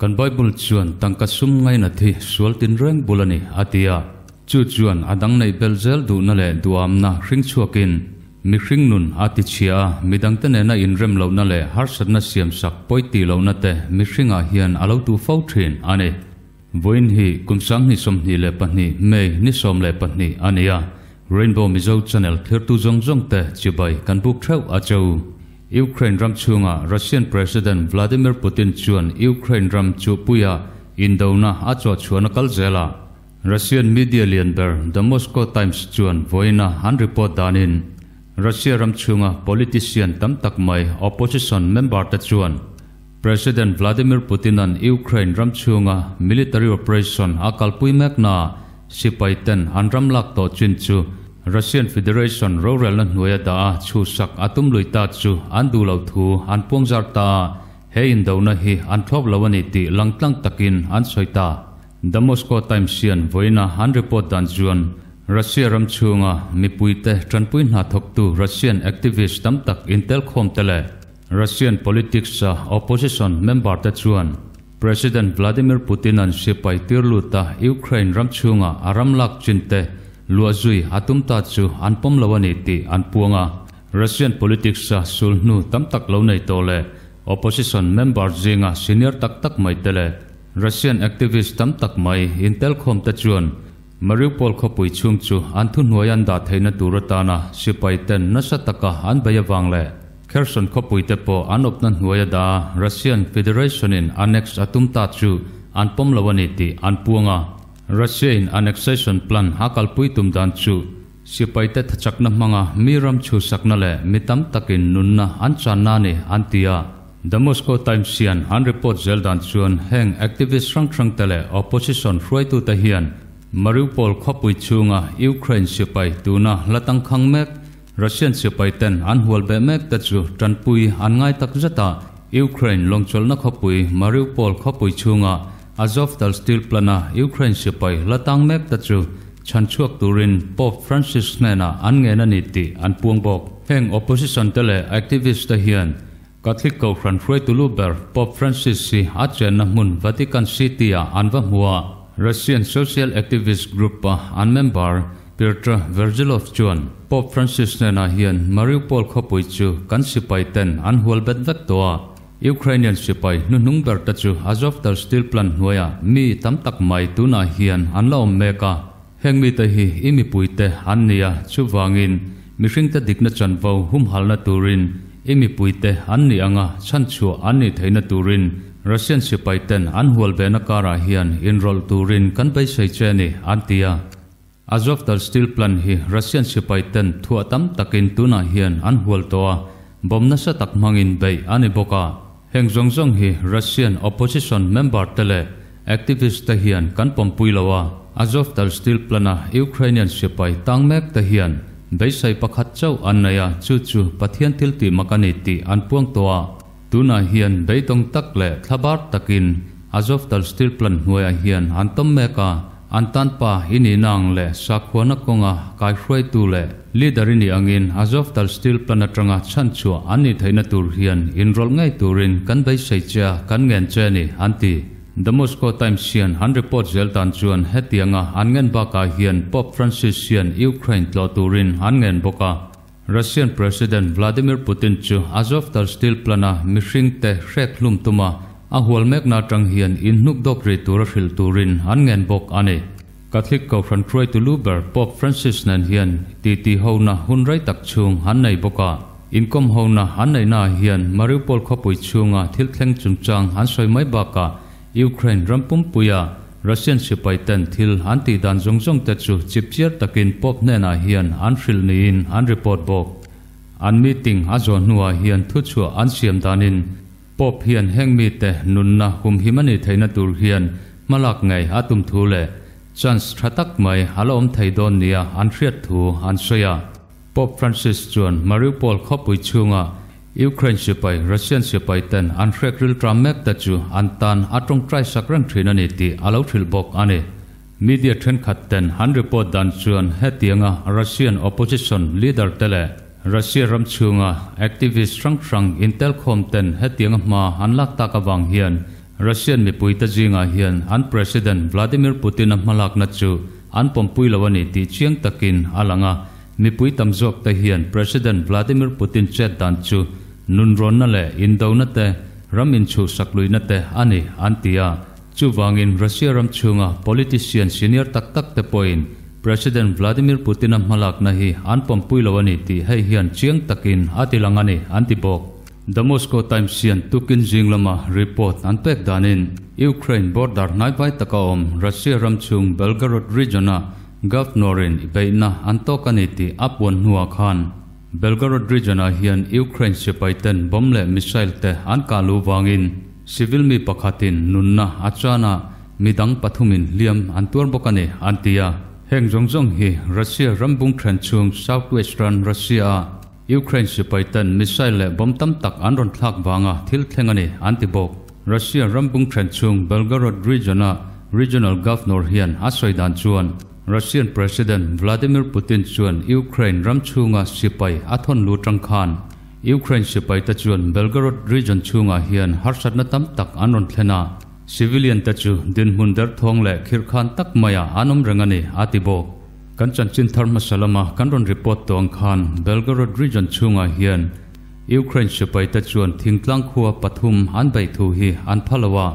Kan Bible chuan tangka sum ngainat hi sual tinreng bul a ni, a ti a. Chu chuan a dang neih belh zel duhna leh duhamna hring chhuakin mihring nun a ti chhia a, midangte nena inrem lohna leh harsatna siamsak pawi tih lohna te mihringah hian a lo tuh fo thin a ni. Vawiin hi kum 2022 May ni 12 a ni a, Rainbow Mizo Channel thirtu zawng zawng te chibai kan buk theuh a che u. Ukraine ram chhunga Russian President Vladimir Putin chuan Ukraine ram chuhpuia indona a chawhchhuahna kal zel a. Russian media lian ber The Moscow Times chuan vawiina an report danin Russia ram chhunga politician tam tak mai opposition member te chuan President Vladimir Putin-a'n Ukraine ram chhunga military operation a kalpui meknaah sipai ten an ram lak tawh chin chu Russian Federation rorelna hnuaia dah a chhuhsak a tum lui ta chu an duh loh thu an puangzar ta a, he indona hi an thlawp lo a ni tih langtlang takin an sawi ta. The Moscow Times hian vawiina an report dan chuan Russia ram chhunga mipuite tanpui hna thawktu Russian activist tam tak intelkhawm te leh Russian politics-a opposition member te chuan President Vladimir Putin-a'n sipai tir lut a Ukraine ram chhunga a ram lak chin te luah zui a tum ta chu an pawm lo a ni tih an puang a. Russian politics-a sul hnu tam tak lo nei tawh leh opposition member zinga senior tak tak mai te leh Russian activist tam tak mai intelkhawm te chuan Mariupol khawpui chhung chu an thuhnuai an dah theihna tur atana sipai ten nasa taka an bei avang leh Kherson khawpui te pawh an awpna hnuai a dah a, Russian Federation-in annex a tum ta chu an pawm lo a ni tih an puang a. Russia-in annexation plan a kalpui tum dan chu sipaite thachakna hmanga mi ram chhusakna leh mi tam takin nunna an channa a ni an ti a. The Moscow Times hian an report zel dan chuan heng activist hrang hrang te leh opposition hruaitute hian Mariupol khawpui chhunga Ukraine sipai tuna la tangkhang mek Russian sipai ten an hual beh mek te chu tanpui an ngai tak zet a, Ukraine lawngchawlhna khawpui Mariupol khawpui chhunga Azovstal steel plant-a Ukraine sipai la tang mek te chu chhanchhuak turin Pope Francis hnenah an ngen a ni tih an puang bawk. Heng opposition te leh activist te hian Catholic Kohhran hruaitu lu ber Pope Francis hi a chenna hmun Vatican City-ah an va hmu a, Russian social activist group-a an member Pyotr Verzilov chuan Pope Francis hnenah hian Mariupol khawpui chu kan sipai ten an hual bet vek tawh a, Ukrainian sipai hnuhnung ber te chu Azovstal steel plant hnuaiah mi tam tak mai tunah hian an la awm mek a, heng mite hi i mipuite an ni a, chuvangin mihringte dikna chanvo humhalna turin i mipuite an nih anga chhanchhuah an nih theihna turin Russian sipai ten an hual vehna karah hian inrawlh turin kan beisei che a ni, an ti a. Azovstal steel plant hi Russian sipai ten thuah tam takin tunah hian an hual tawh a, bomb nasa tak hmangin beih a ni bawk a. Heng zawng zawng hi Russian opposition member te leh activist te hian kan pawmpui lo a, Azovstal steel plant-a Ukrainian sipai tang mek te hian beisei pakhat chauh an nei a, chu chu Pathian thil tih mak a ni tih an puang tawh a. Tunah hian beidawng tak leh thlabar takin Azovstal steel plant hnuaiah hian an tawm mek a, an tan pa i nihna ang leh sakhuana kawnga kaihruaitu leh leader i nih angin Azovstal steel plant atanga chhanchhuah an nih theihna tur hian inrawlh ngei turin kan beisei che a, kan ngen che a ni, an ti. The Moscow Times hian an report zel dan chuan hetianga an ngen bakah hian Pope Francis hian Ukraine tlawh turin an ngen bawk a. Russian President Vladimir Putin chu Azovstal steel plant-a mihringte hrek hlum tuma a hual mekna atang hian inhnuk dawk rih tura hrilh turin an ngen bawk a ni. Catholic Kohhran hruaitu lu ber Pope Francis nen hian titi hona hun rei tak chhung an nei bawk a. Inkawm hona an neihnaah hian Mariupol khawpui chhunga thil thleng chungchang an sawi mai bakah Ukraine ram pumpuia Russian sipai ten thil an tih dan zawng zawng te chu chipchiar takin Pope hnenah hian an hrilh niin an report bawk. An meeting a zawh hnuah hian thuchhuah an siam danin Pope hian heng mite nunna humhim a nih theihna tur hian hmalak ngei a tum thu leh chance tha tak mai a la awm thei dawn nia an hriat thu an sawi a. Pope Francis chuan Mariupol khawpui chhunga Ukraine sipai, Russian sipai ten an hrek ril tram mek te chu an tan a tawngtai sak reng thin a ni tih a lo hrilh bawk a ni. Media thenkhat ten an report dan chuan hetianga Russian opposition leader te leh Russia ram chhunga activist hrang hrang intelkhawm ten hetianga hma an lak tak avang hian Russian mipuite zingah hian an President Vladimir Putin-a hmalakna chu an pawmpui lo a ni tih chiang takin a lang a, mipui tam zawkte hian President Vladimir Putin chet dan chu nunrawnna leh indona te, ram inchhuhsak luihna te a ni an ti a. Chuvangin Russia ram chhunga politician senior tak tak te pawhin President Vladimir Putin-a hmalakna hi an pawmpui lo a ni tih hei hian chiang takin a ti lang a ni an ti bawk. The Moscow Times hian tukin zing lama report an pek danin Ukraine border hnaivai taka awm Russia ram chhung Belgorod region-a Governor-in beihna an tawk a ni tih a puan hnuah khan Belgorod region-ah hian Ukraine sipaiten bomb leh missile te an kah luh vangin civil mi pakhatin nunna a chan a, midang pathumin hliam an tuar bawk a ni, an ti a. Heng zawng zawng hi Russia ram bung then chhung southwestern Russia-a Ukraine sipaiten missile leh bomb tam tak an rawn thlak vanga thil thleng a ni, an ti bawk. Russia ram bung then chhung Belgorod region-a regional governor hian a sawi dan chuan Russian President Vladimir Putin chuan Ukraine ram chhunga sipai a thawn lu tang khan Ukraine sipaite chuan Belgorod region chhungah hian harsatna tam tak an rawn thlen a, civilian te chu dinhmun derthawng leh khirhkhan tak maiah an awm reng a ni, a ti bawk. Kan chanchin thar hmasa lama kan rawn report tawh ang khan Belgorod region chhungah hian Ukraine sipaite chuan thingtlang khua pathum an beih thu hi an pha lo a.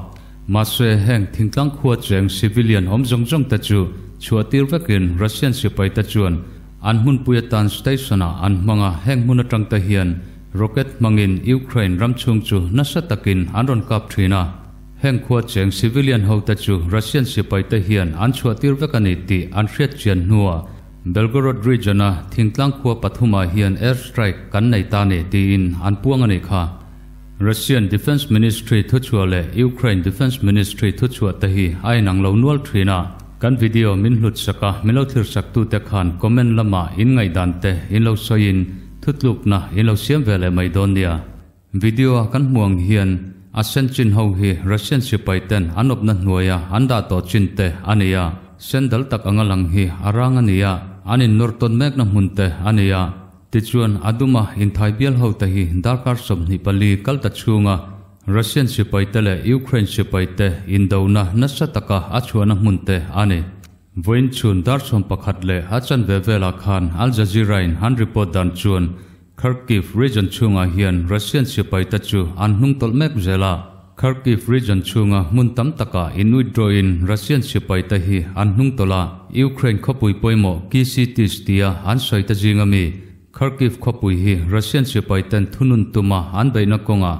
Mahse, heng thingtlang khua cheng civilian awm zawng zawng te chu chhuahtir vekin Russian sipaite chuan an hmunpui atan station-ah an hmang a, heng hmun atang te hian rocket hmangin Ukraine ram chhung chu nasa takin an rawn kap thin a. Heng khua cheng civilian ho te chu Russian sipaite hian an chhuahtir vek a ni tih an hriat chian hnuah Belgorod region-a thingtlang khua pathumah hian air strike kan nei ta ni tiin an puang a nih kha. Russian Defence Ministry thuchhuah leh Ukraine Defence Ministry thuchhuah te hi a inang lo nual thin a, kan video min hlut sak a, min lo thlir sak tute khan comment lamah in ngaihdan te in lo sawiin thutlukna in lo siam ve leh mai dawn nia. Video a kan hmuh ang hian a sen chin ho hi Russian sipai ten an awpna hnuaia an dah tawh chin te a ni a, sen dal tak anga lang hi a rang a ni a, an innawr tawn mekna hmun te a ni a. Tichuan, a duma inthai bial hote hi darkar 24 kal ta chhunga Russian sipaite leh Ukraine sipaite indona nasa taka a chhuahna hmunte a ni. Vawiin chhun dar 11 leh a chanve velah khan Al Jazeera-in an report dan chuan Kharkiv region chhungah hian Russian sipaite chu an hnung tawlh mek zel a. Kharkiv region chhunga hmun tam takah in withdraw-in Russian sipaite hi an hnung tawlh a, Ukraine khawpui pawimawh key cities tia an sawi ta zing ami Kharkiv khawpui hi Russian sipaiten thunun tuma an beihna kawngah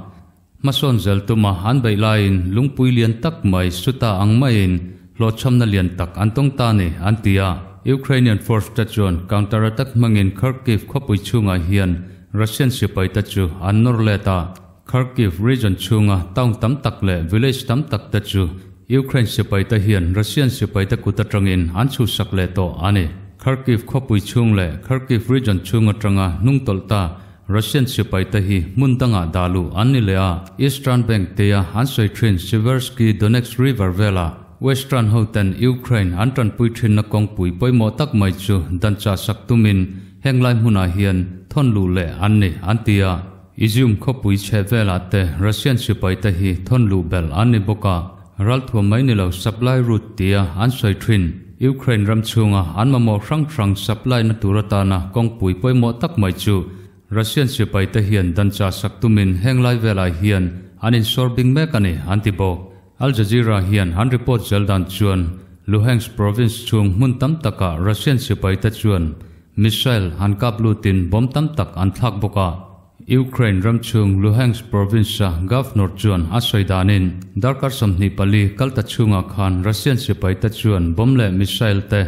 hmasawn zel tuma an beih laiin lungpui lian tak mai suta ang maiin hlawhchhamna lian tak an tawng ta ni an ti a. Ukrainian force te chuan counter attack hmangin Kharkiv khawpui chhungah hian Russian sipaite chu an nawr let a. Kharkiv region chhunga town tam tak leh village tam tak te chu Ukraine sipaite hian Russian sipaite kut atangin an chhuhsak leh tawh a ni. Kharkiv khawpui chhung leh Kharkiv region chhung atanga hnung tawlh ta Russian sipaite hi hmun dangah dah luh an ni leh a. Eastern Bank tia an sawi thin Siversky Donetsk River velah Western hoten Ukraine an tanpui thinna kawngpui pawimawh tak mai chu danchah sak tumin heng lai hmunah hian thawn luh leh an ni an ti a. Izium khawpui chhe velah te Russian sipaite hi thawn luh belh an ni bawk a, ralthuam mai ni lo supply route tia an sawi thin. Ukraine ram chhunga an mamawh hrang hrang supply na tur atana kawngpui pawimawh tak mai chu Russian sipaite hian danchah sak tumin heng lai velah hian an insawr bing mek a ni an ti bawk. Al Jazeera hian an report zel dan chuan Luhansk province chhung hmun tam takah Russian sipaite chuan missile an kap lutin bomb tam tak an thlak bawk a. Ukraine ram chhung Luhansk province-a governor chuan a sawi danin darkar 24 kal ta chhungah khan Russian sipaite chuan bomb leh missile te,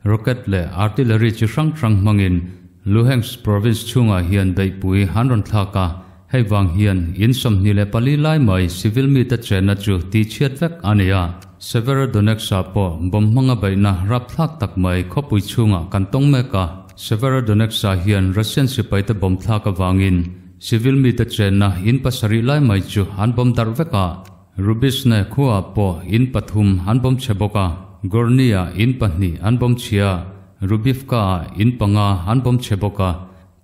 rocket leh artillery chi hrang hrang hmangin Luhansk province chhungah hian beihpui an rawn thlak a, hei vang hian in 24 lai mai civil mite chenna chu tihchhiat vek a ni a. Severodonetsk-ah pawh bomb hmanga beihna rapthlak tak mai khawpui chhungah kan tawng mek a. Severodonetsk-ah hian Russian sipaite bomb thlak avangin civil mite chenna in pasarih lai mai chu an bomb darh vek a. Rubizhne khuaah pawh in pathum an bomb chhe bawk a, Gorny-ah in pahnih an bomb chhia, Rubivka-ah in panga an bomb chhe bawk a.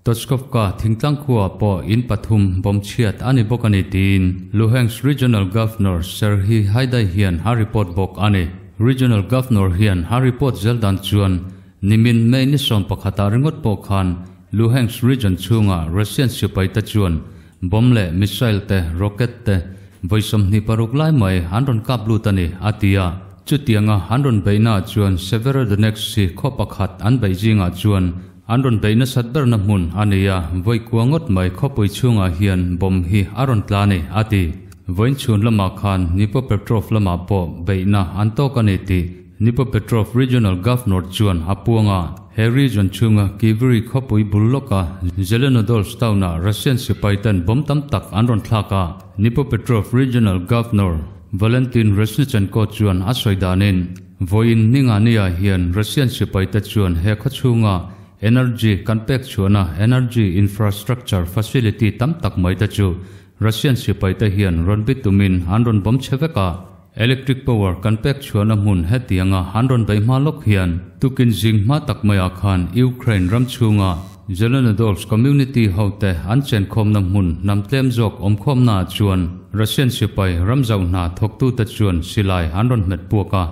Tochkovka thingtlang khuaah pawh in pathum bomb chhiat a ni bawk a ni tiin Luhansk Regional Governor Serhiy Haidai hian a report bawk a ni. Regional Governor hian a report zel dan chuan nimin May ni 11 ah ringawt pawh khan Luhansk region chhunga Russian sipaite chuan bomb leh missile te, rocket te vawi 26 lai mai an rawn kap lut a ni, a ti a. Chutianga an rawn beihnaah chuan Severodonetsk hi khaw pakhat an beih zingah chuan an rawn beih nasat berna hmun a ni a, vawi kua ngawt mai khawpui chhungah hian bomb hi a rawn tla a ni, a ti. Vawiin chhun lamah khan Dnipropetrovsk lamah pawh beihna an tawk a ni tih Dnipropetrovsk Regional Governor chuan a puang a. He region chhunga Kiviri khawpui bul lawka Zelenodolsk town-ah Russian sipaiten bomb tam tak an rawn thlak a. Dnipropetrovsk Regional Governor Valentin Reznichenko chuan a sawi danin, Vawiin Ningani-ah hian Russian sipaite chuan he khaw chhunga energy kan pek chhuahna energy infrastructure facility tam tak mai te chu Russian sipaite hian rawn bi tumin an rawn bawm che vek a. Electric power kan pek chhuahna hmun hetianga an rawn beih hma lawk hian tukin zing hma tak maiah khan Ukraine ram chhunga Zelenodolsk community hote an chenkhawmna hmun hnam tlem zawk awmkhawmnaah chuan Russian sipai ram zauh hna thawktute chuan silai an rawn hmet puak a.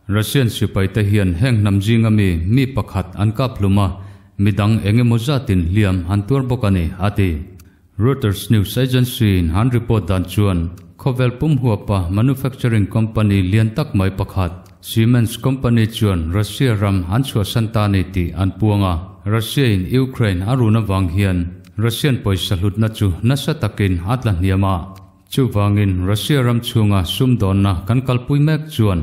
Russian sipaite hian heng hnam zinga mi mi pakhat an kap hlum a, midang eng emaw zatin hliam an tuar bawk a ni, a ti. Reuters news agency-in an report dan chuan khawvel pum huapa manufacturing company lian tak mai pakhat, Siemens company chuan Russia ram an chhuahsan ta ni tih an puang a. Russia-in Ukraine a run avang hian Russian pawisa hlutna chu nasa takin a tla hniam a. Chuvangin Russia ram chhunga sumdawnna kan kalpui mek chuan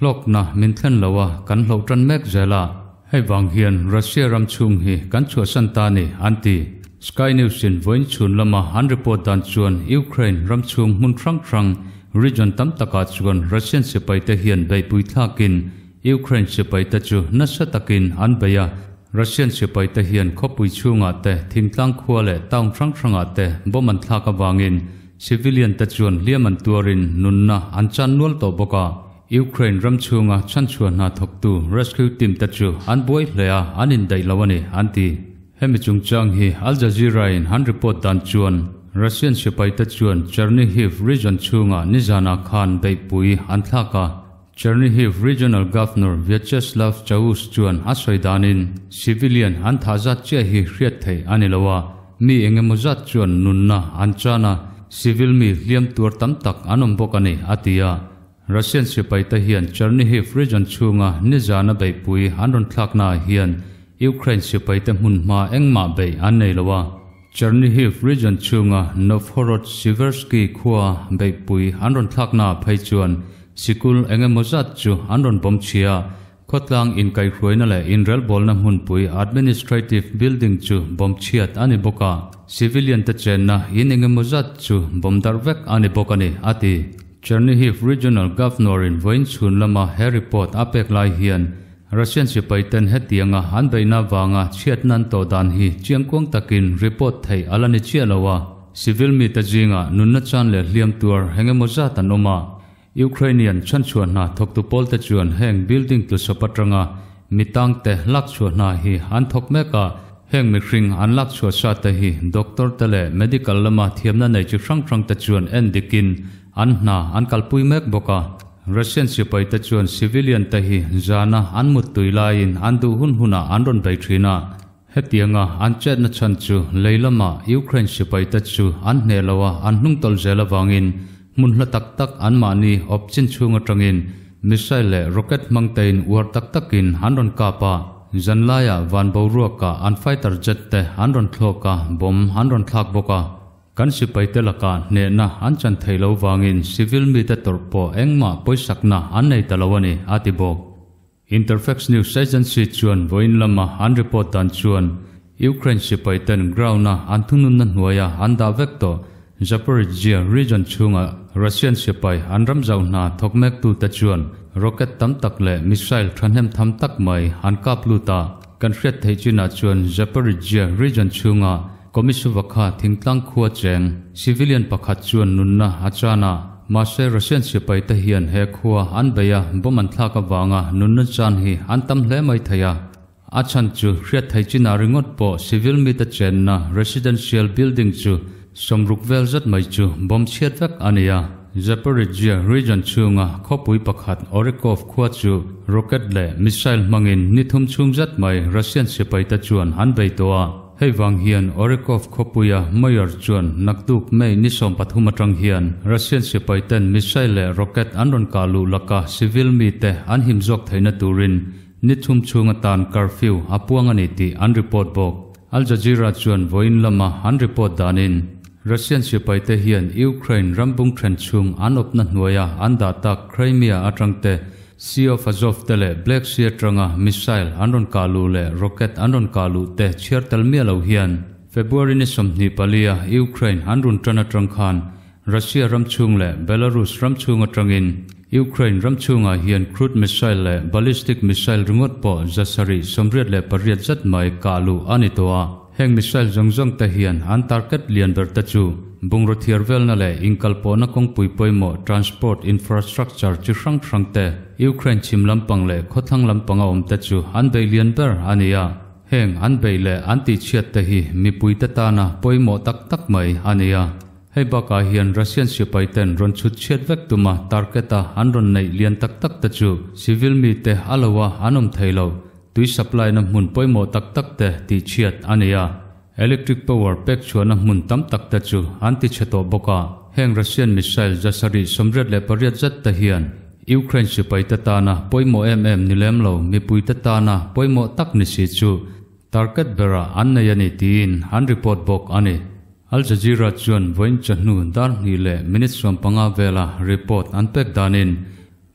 hlawkna min thlen lo a, kan hloh tan mek zel a. Hei vang hian Russia ram chhung hi kan chhuahsan ta ni, an ti. Sky News-in vawiin chhun lama an report dan chuan Ukraine ram chhung hmun hrang hrang, region tam takah chuan Russian sipaite hian beihpui thlakin Ukraine sipaite chu nasa takin an bei a. Russian sipaite hian khawpui chhungah te, thingtlang khua leh town hrang hrangah te bomb an thlak avangin civilian te chuan hliam an tuarin nunna an chan nual tawh bawk a. Ukraine ram chhunga chhanchhuah hna thawktu rescue team te chu an buai hle a, an indaih lo a ni, an ti. Hemi chungchang hi Al Jazeera in an report dan chuan Russian sipaite chuan Chernihiv region chhunga nizanah khan beihpui an thlak a. Chernihiv Regional Governor Vyacheslav Chaus chuan a sawi danin civilian an thah zat chiah hi hriat theih a ni lo a, mi eng emaw zat chuan nunna an chan a, civil mi hliam tuar tam tak an awm bawk a ni, a ti a. Russian sipaite hian Chernihiv region chhunga nizana beihpui an rawn thlaknaah hian Ukraine sipaite hmunhma engmah beih an nei lo a. Chernihiv region chhunga Novhorod-Siversky khua beihpui an rawn thlaknaah phei chuan sikul eng emaw zat chu an rawn bawm chhia a, khawtlang inkaihhruaina leh inrelbawlna hmunpui administrative building chu bawm chhiat a ni bawk a, civilian te chenna in eng emaw zat chu bawm darh vek a ni bawk a ni, a ti. Chernihiv Regional Governor-in vawiin chhun lama he report a pek lai hian Russian sipaiten hetianga an beihna avanga chhiatna an tawh dan hi chiangkuang takin report theih a la ni chiah lo a, civil mite zingah nunna chan leh hliam tuar eng emaw zat an awm a. Ukrainian chhanchhuah hna thawktu pawlte chuan heng building tlusawp atanga mi tangte lakchhuah hna hi an thawk mek a, heng mihring an lakchhuah sa te hi doctor te leh medical lama thiamna nei chi hrang hrang te chuan en dikin an hna an kalpui mek bawk a. Russian sipaite chuan civilian te hi zana an muttui laiin an duh hun hunah an rawn bei thin a. Hetianga an chetna chhan chu lei lama Ukraine sipaite chu an hneh lo a, an hnungtawlh zel avangin hmun hla tak tak anmahni awp chin chhung atangin missile leh rocket hmang tein uar tak takin an rawn kap a. Zanlaiah van boruakah an fighter jet te an rawn thlawk a, bomb an rawn thlak bawk a. Kan sipaite lakah hnehna an chan theih lo vangin civil mite tawrh pawh engmah pawisakna an nei ta lo a ni, a ti bawk. Interfax News Agency chuan vawiin lama an report dan chuan Ukraine sipaiten ground-a an thununna hnuaia an dah vek tawh Zaporizhzhia region chhunga Russian sipai an ram zauh hna thawk mektute chuan rocket tam tak leh missile thahnem tham tak mai an kap lut a. Kan hriat theih chinah chuan Zaporizhzhia region chhunga Komisuvakha thingtlang khua cheng civilian pakhat chuan nunna a chan a, mahse Russian sipaite hian he khua an bei a, bomb an thlak avanga nunna chan hi an tam hle mai thei a. A chhan chu hriat theih chinah ringawt pawh civil mite chenna residential building chu 60 vel zet mai chu bomb chhiat vek a ni a. Zaporizhzhia region chhunga khawpui pakhat Orekhov khua chu rocket leh missile hmangin ni thum chhung zet mai Russian sipaite chuan an bei tawh a. Hei vang hian Orekhov khawpuia mayor chuan naktuk May ni 13 atang hian Russian sipaiten missile leh rocket an rawn kah luh laka civil mite an him zawk theihna turin ni thum chhung atan curfew a puang a ni tih an report bawk. Al Jazeera chuan vawiin lama an report danin Russian sipaite hian Ukraine ram bung then chhung an awpna hnuaia an dah tak Crimea atangte Sea of Azov te leh Black Sea atanga missile an rawn kah luh leh rocket an rawn kah luh te chhiar tel miah lo hian February ni 24 a Ukraine an run tan atang khan Russia ram chhung leh Belarus ram chhung atangin Ukraine ram chhungah hian crude missile leh ballistic missile ringawt pawh 788 zet mai kah luh a ni tawh a. Heng missile zawng zawng te hian an target lian ber te chu bungraw thiar velna leh inkalpawhna kawngpui pawimawh transport infrastructure chi hrang hrang te Ukraine chhim lampang leh khawthlang lampanga awm te chu an bei lian ber a ni a. Heng an bei leh an tihchhiat te hi mipui te tana pawimawh tak tak mai a ni a. Hei bakah hian Russian sipai ten rawn chhut chhiat vek tuma target a an rawn neih lian tak tak te chu civil mite a lo a an awm thei lo. Tui supply na hmun pawimawh tak tak te tihchhiat a ni a. Electric power pek chhuahna hmun tam tak te chu an ti chhe tawh bawk a. Heng Russian missile 788 zet te hian Ukraine sipai te tana pawimawh em em ni lem lo mipui te tana pawimawh tak ni si chu target berah an nei a ni tiin an report bawk a ni. Al Jazeera chuan vawiin chawhnu dar hnih leh minute 15 vela report an pek danin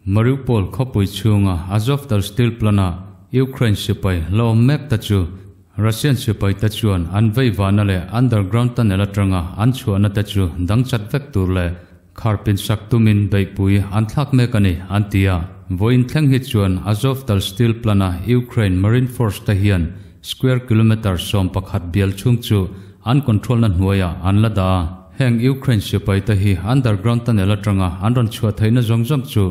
Mariupol khawpui chhunga Azovstal steel plant-a Ukraine sipai la awm mek te chu Russian sipai te chuan an vei vahna leh underground tunnel atanga an chhuahna te chu dang chat vek tur leh kharpin sak tumin beihpui an thlak mek a ni an ti a. Vawiin thleng hi chuan Azovstal steel plant-a Ukraine Marine Force te hian square kilometre 11 bial chhung chu an control na hnuaiah an la dah a. Heng Ukraine sipai te hi underground tunnel atanga an rawn chhuah theihna zawng zawng chu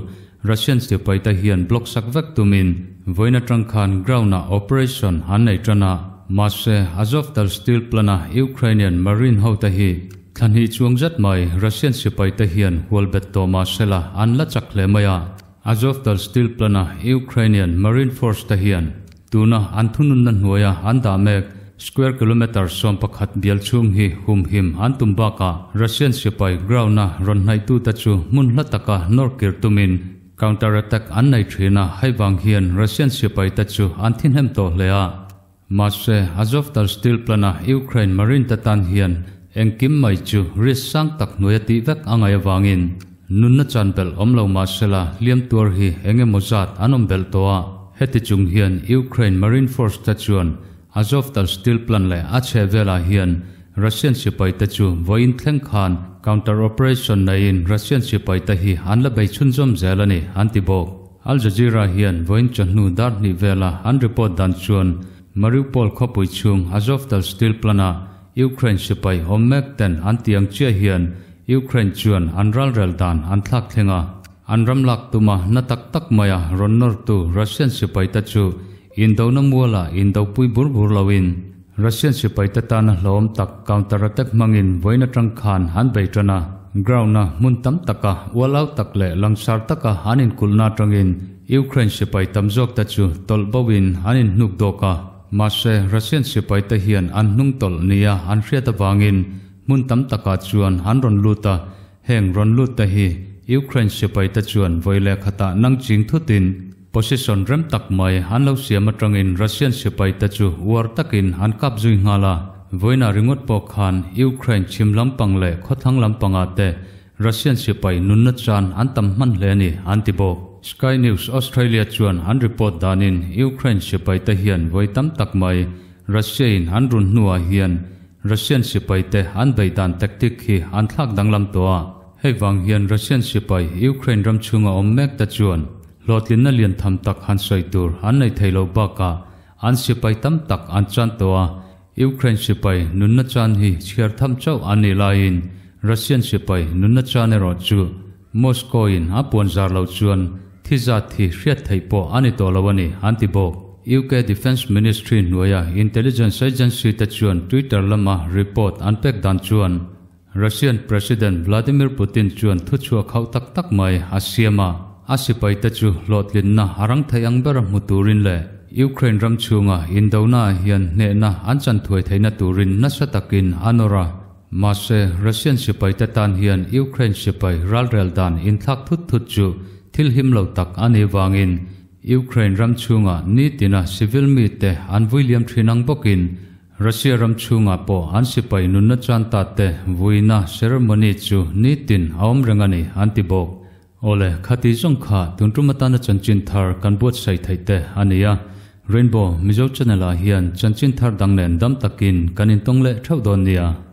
Russian sipai te hian block sak vek tumin vawiin atang khan ground-ah operation an nei tan a. Mahse, Azovstal steel plant-a Ukrainian Marine ho te hi thla hnih chuang zet mai Russian sipai te hian hual bet tawh mahsela an la chak hle mai a. Azovstal steel plant-a Ukrainian Marine Force te hian tuna an thununna hnuaia an dah mek square kilometre 11 bial chhung hi humhim an tum bakah Russian sipai ground-a rawn hnaihtute chu hmun hla taka nawr kir tumin counter attack an nei thin a, hei vang hian Russian sipai te chu an thinhem tawh hle a. Mahse, Azovstal steel plant-a Ukraine Marine te tan hian engkim mai chu risk sang tak hnuaia tih vek a ngaih avangin nunna chan belh awm lo mahsela hliam tuar hi eng emaw zat an awm belh tawh a. Heti chung hian Ukraine Marine Force te chuan Azovstal steel plant leh a chheh velah hian Russian sipai te chu vawiin thleng khan counter operation neiin Russian sipai te hi an la bei chhunzawm zel a ni an ti bawk. Al Jazeera hian vawiin chawhnu dar hnih vela an report dan chuan Mariupol khawpui chhung Azovstal steel plant-a Ukraine sipai awm mek ten an ti ang chiah hian Ukraine chuan an ralrel dan an thlak thleng a. An ram lak tuma na tak tak maia rawn nawrtu Russian sipai te chu indona muala indopui bur bur loin Russian sipai te tana hlawm tak counter attack hmangin vawiin atang khan an bei tan a. Ground-a hmun tam taka ualau tak leh langsar taka an inkulhna atangin Ukraine sipai tam zawk te chu tawlh boin an inhnuk dawk a. Mahse, Russian sipai te hian an hnung tawlh nia an hriat avangin hmun tam takah chuan an rawn lut a. Heng rawn lut te hi Ukraine sipai te chuan vawi leh khatah nang ching thutin position rem tak mai an lo siam atangin Russian sipai te chu uar takin an kap zui nghal a. Vawiinah ringawt pawh khan Ukraine chhim lampang leh khawthlang lampangah te Russian sipai nunna chan an tam hman hle a ni an ti bawk. Sky News Australia chuan an report danin Ukraine sipai te hian vawi tam tak mai Russia in an run hnuah hian Russian sipai te an bei dan tactic hi an thlak danglam tawh a. Hei vang hian Russian sipai Ukraine ram chhunga awm mek te chuan hlawhtlinna lian tham tak han sawi tur an nei thei lo bakah an sipai tam tak an chan tawh a. Ukraine sipai nunna chan hi chhiar tham chauh an nih laiin Russian sipai nunna chan erawh chu Moscow in a puan zar lo chuan thi zat hi hriat theih pawh a ni tawh lo a ni an ti bawk. UK Defence Ministry hnuaia intelligence agency te chuan Twitter lama report an pek dan chuan Russian President Vladimir Putin chuan thuchhuak hauh tak tak mai a siam a, a sipaite chu hlawhtlinna a rang thei ang bera hmu turin leh Ukraine ram chhunga indona ah hian hnehna an chan thuai theihna turin nasa takin a nawr a. Mahse, Russian sipaite tan hian Ukraine sipai ralrel dan inthlak thut thut chu thil him lo tak a nih vangin Ukraine ram chhunga nitina civil mite an vui liam thin ang bawkin Russia ram chhungah pawh an sipai nunna chan ta te vuina ceremony chu nitin a awm reng a ni an ti bawk. Awle, khati zawng kha tun tum atana chanchin thar kan buatsaih theih te a ni a, Rainbow Mizo channel ah hian chanchin thar dang nen dam takin kan intawng leh theuh dawn nia.